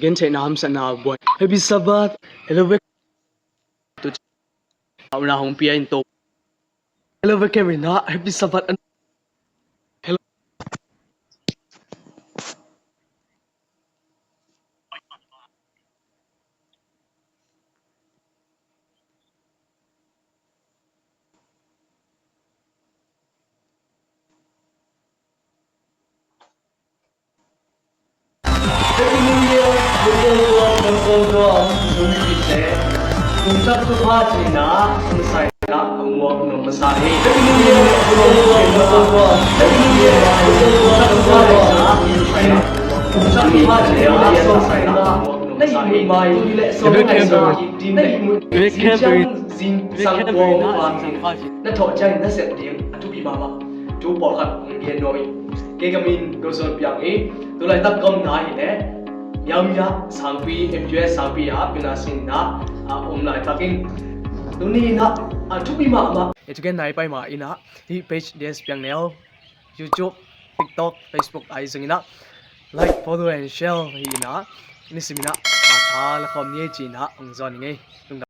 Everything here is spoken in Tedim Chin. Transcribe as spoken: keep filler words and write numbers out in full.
Gentheihna hamsatna buai. Happy Sabbath. Hello, vek. Tu, au na hong pia in to. Hello, vek, Kevin, ha. Happy Sabbath. Hello. Na thawh ciangin na sep ding a thupi mahmah thu pawlkhat hong gen nuam ing. Kei ka min Gosuan Piang hi. Tulaitak ka omna hi leh Miamia Sangpi, M U S Sangpi ah pina sin na a om laitak ing. Tuni in ah a thupi mahmah. E, tu gen nai pai ma in ah hih page D S Piang Neu, YouTube, TikTok, Facebook ah i zong in ah like, follow and share hi in ah, nisimin ah a tha la khawm ni ei ci in ah hong zawn ing ei.